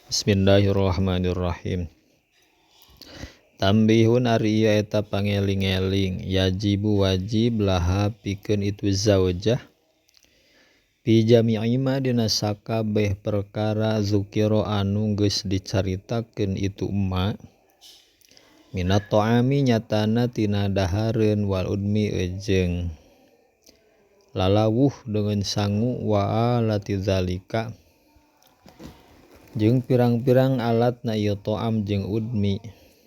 Bismillahirrahmanirrahim. Tambihun ari ieu eta pangeling-eling yajibu wajib laha pikeun itu zaujah fi jami'i ma dina sakabeh perkara zukira anu geus dicaritakeun itu ma minat ta'ami nyatana tina dahareun wal udmi jeung lalawuh dengan sangu wa alati zalika jeung pirang-pirang alat na ieu ta'am jeung udmi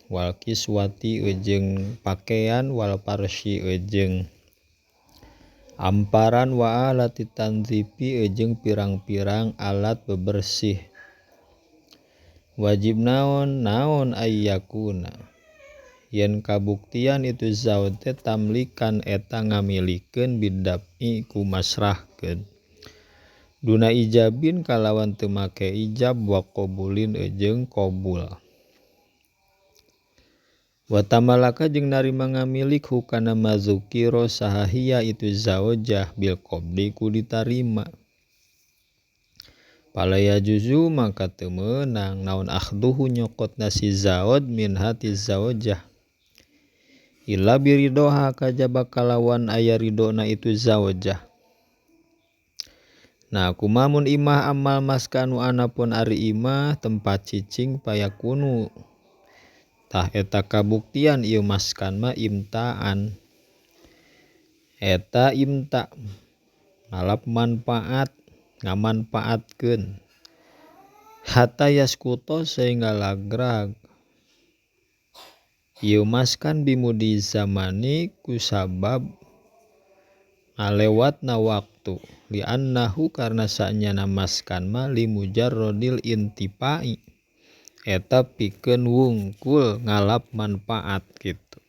wal kiswati jeung pakaian wal parsi jeung amparan wa alati tanzifi jeung pirang-pirang alat bebersih wajib naon naon ayyakuna yen kabuktian itu zauj teh tamlikan eta ngamilikeun bidafi ku masrahkeun duna ijabin kalawan teu make ijab wa qabulin jeung qabul wa tamalaka jeung narima ngamilik hukana mazukira saha hiya itu zaujah bil qabdi ku ditarima pala yajuzu maka teu meunang naon akhduhu nyokotna si zauj min hati zaujah illa biridoha kajaba kalawan aya ridona itu zaujah. Nah kumamun imah amal maskanu anapun ari imah tempat cicing payakunu tah eta kabuktian ieu maskan mah imtaan eta imta ngalap manfaat ngamanfaatkeun hatta yaskuto sehingga lagrag ieu maskan bimudi zamani kusabab ngalewatna waktu li'annahu karena sanyana maskan ma limujarrodil intipai eta pikeun wungkul ngalap manfaat gitu.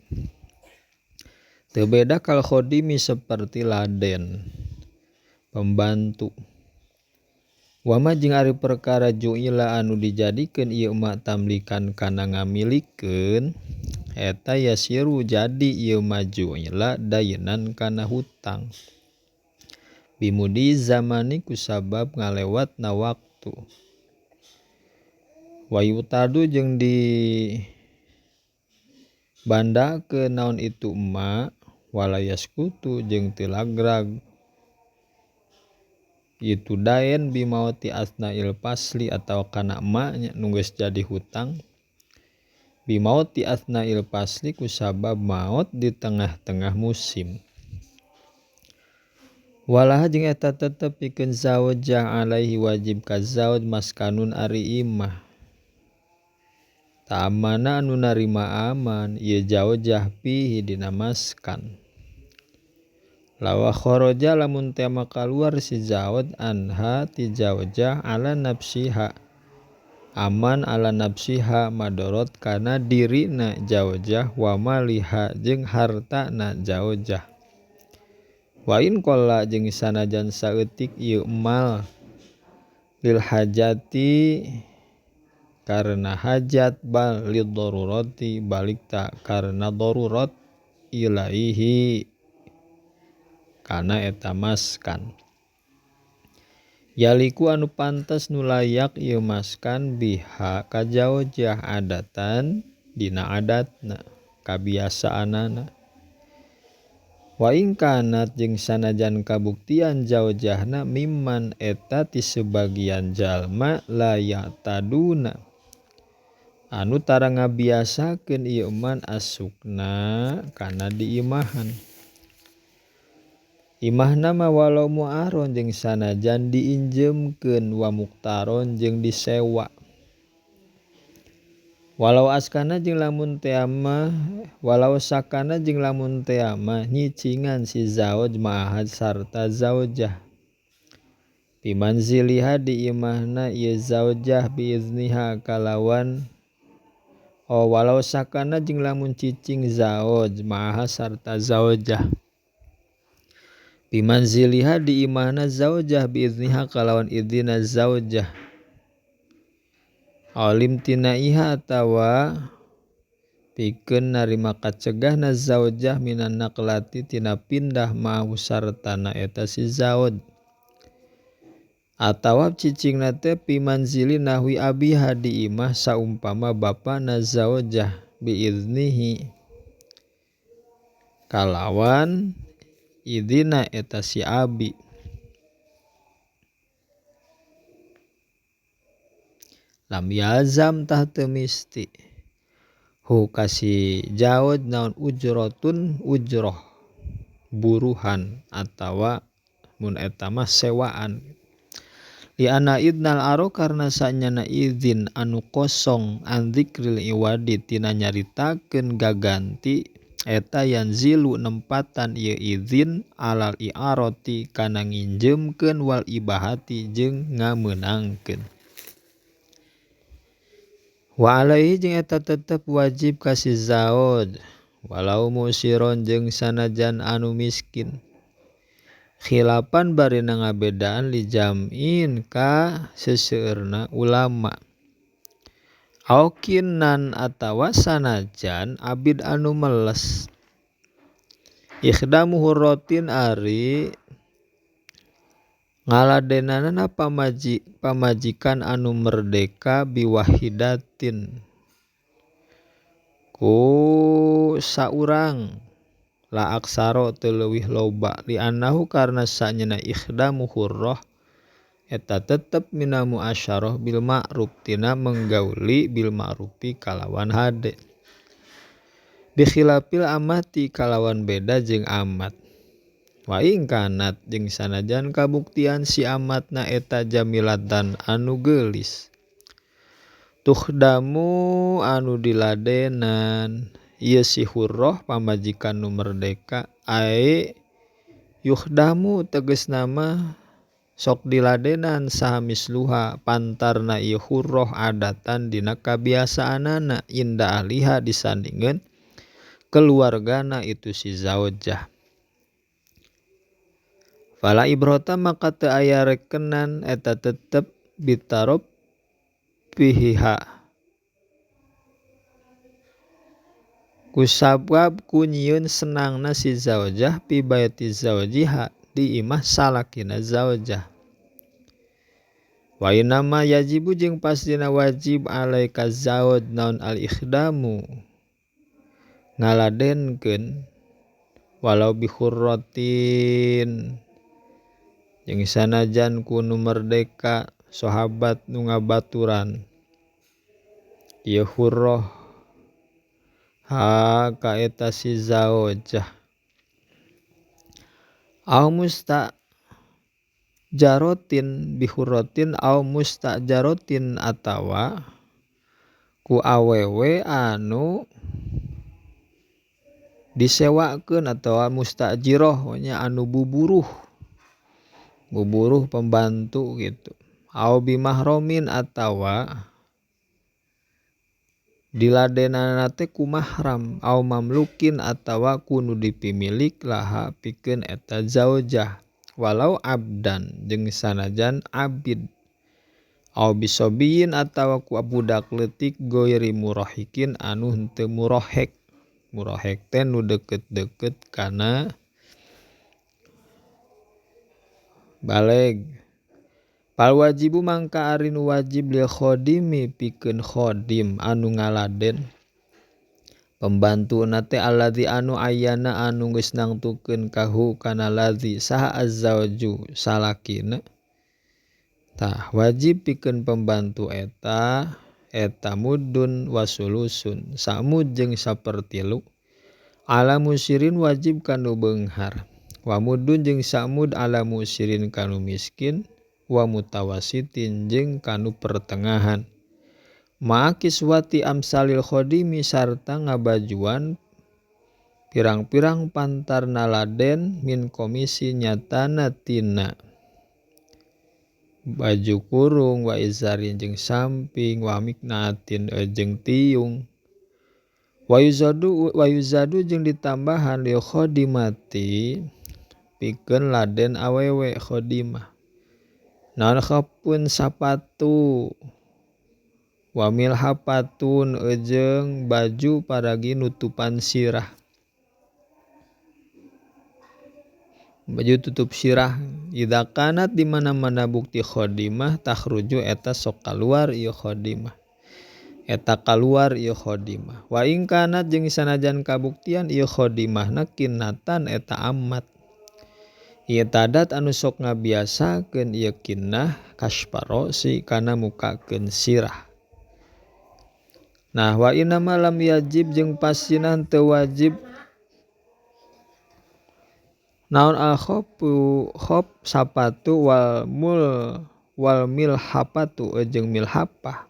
Teu beda kal khodimi seperti laden pembantu. Wama jeung ari perkara ju'ila anu dijadikeun ieu ma tamlikan kana ngamilikeun eta yasiru jadi ieu ma ju'ila dainan kana hutang bimudi zamani kusabab ngalewatna waktu wayutadu jeung di bandakeun naon itu ma walayaskutu jeung teu lagrag itu daen bimauti asnail pasli atau kana ma nya nu geus jadi hutang bimauti asnail pasli kusabab maot di tengah-tengah musim. Walaha jeung eta tetep pikeun zaujah alaihi wajib ka zauj maskanun ari imah ta'amana anu narima aman ieu zaujah fihi dina maskan lawa kharaja lamun teh kaluar si zauj anha ti zaujah ala nafsiha aman ala nafsiha madorot kana dirina zaujah wa maliha jeung hartana zaujah wa in qalla jeung sanajan saeutik ieu mal lil hajati karena hajat bal lid darurati balik ta karena darurat ilaihi kana eta maskan yaliku anu pantes nu layak ieu maskan biha ka zaujah adatan dina adatna kabiasaanana wa in kanat jeung sanajan kabuktian zaujahna mimman eta ti sebagian jalma la ya'taduna anu tara ngabiasakeun ieu man asukna kana diimahan imahna mah walau mu'aron jeung sanajan diinjeumkeun wa muktaron jeung disewa walau askana jeung lamun tea mah walau sakana jeung lamun tea mah nyicingan si zauj ma'ahad sarta zaujah bimanziliha di imahna ieu zaujah biizniha kalawan oh walau sakana jeung lamun cicing zauj ma'aha sarta zaujah bimanziliha di imahna zaujah biizniha kalawan idzina zaujah alim tinaiha atawa pikeun narima kacegahna zaujah minan naqlati tina pindah mau sartana eta si zauj Atawa cicingna teh fi manzili nahwi abiha di imah saumpama bapana zaujah biiznihi kalawan idina eta si abi. Lam yalzam tah teu misti hu kasi jauj naon ujrotun ujroh buruhan atawa mun eta mah sewaan. Li anna idnal aro karna sanyana izin anu kosong an dzikril iwadi tina nyaritakeun gaganti eta yanzilu nempatan ieu izin alal i'arati kana nginjeumkeun wal ibahati jeung ngameunangkeun. Wa alaihi jeung eta tetep wajib ka si zaud walau musiron jeung sanajan anu miskin. Khilafan barina ngabedaan li jam'in ka seseueurna ulama. Aukinan atawa sanajan abid anu meles. Ikhdamu hurratin ari ngaladenanana pamajikan anu merdeka biwahidatin ku saurang la aksaro teu leuwih loba li annahu karna sanyana ikhdamu hurrah eta tetep mina muasyarah bil ma'ruf tina menggauli bil ma'rufi kalawan hade bi khilafil amati kalawan beda jeung amat. Wa ing kanat jeung sanajan kabuktian si amatna eta jamilatan anu geulis tukhdamu anu diladenan ieu si hurrah pamajikan nu merdeka ae yukhdamu tegasna mah sok diladenan saha misluha pantarna ieu hurrah adatan dina kabiasaanana inda ahliha disandingeun keluargana itu si zaujah. Fala ibrota maka teu aya rekenan eta tetep bitarob pihiha kusabab ku nyieun senangna si zaujah pi baiti zaujiha di imah salakina zaujah. Wa inama yajibu jeung pastina wajib alaika zauj naon al ikhdamu ngaladenkeun walau bihurratin jeung sanajan ku nu merdeka sahabat nu ngabaturan ieu hurrah ha ka eta si zaujah. Au mustajarotin bihurratin au mustajarotin atawa ku awewe anu disewakeun atawa mustajiroh nya anu buburuh buburuh pembantu gitu. Au bimahromin atawa diladenana teh ku mahram au mamlukin atawa ku nu dipimilik laha pikeun eta zaujah walau abdan jeung sanajan abid au bisobiyin atawa ku budak leutik goiri murahikin anu henteu murahek. Murahek teh nu deukeut-deukeut kana baleg. Fal wajibu mangka ari nu wajib lil khodimi pikeun khodim anu ngaladen pembantuna teh alladzi anu ayyana anu geus nangtukeun kahu kana ladzi saha azzauju salakina. Tah wajib pikeun pembantu eta eta mudun wasulusun samud jeung sapertilu ala musirin wajib kanu beunghar wa mudun jeung samud ala musirin kanu miskin wa mutawasitin jeung kanu pertengahan ma'akiswati amsalil khodimi sarta ngabajuan pirang-pirang pantarna laden min komisi nyatana tina baju kurung wa izarin jeung samping wa miknatin jeung tiung wa yuzadu jeung ditambahan li khodimati pikeun laden awewe khodimah naon khapun sapatu wa milhapatun jeung baju paragi nutupan sirah. Baju tutup sirah idza kanat di mana-mana bukti khodimah takhruju eta sok kaluar ieu khodimah. Eta kaluar ieu khodimah. Wa ing kanat jeung sanajan kabuktian ieu khodimahna kinnatan eta amat. Ieu tadat anu sok ngabiasakeun ieu kinnah kasparo si kana mukakeun sirah. Nah wa inna ma lam yajib jeung pastina teu wajib naon al khofu khop sapatu wal mul wal milhafatu jeung milhafah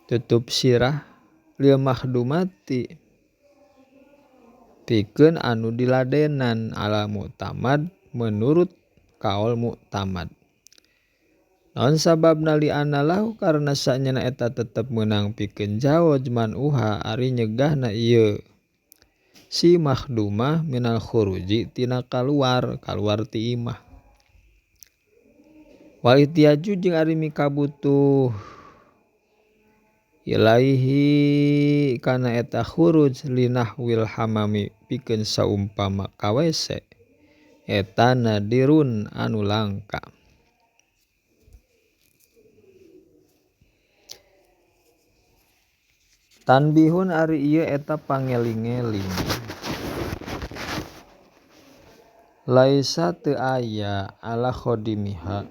tutup sirah lil makhdumati pikeun anu diladenan ala mu'tamad menurut kaul mu'tamad. Naon sababna li analau karena sanyana eta tetep meunang pikeun jawaj man uha ari nyegahna ieu si makhdumah minal khuruji tina kaluar kaluar ti imah. Wal ihtiyaju jeung ari mikabutuh ilaihi kana eta khuruj linahwil hamami pikeun saumpama ka WC eta nadirun anu langka. Tanbihun ari ieu eta pangeling-eling. Laisa teu aya ala khodimiha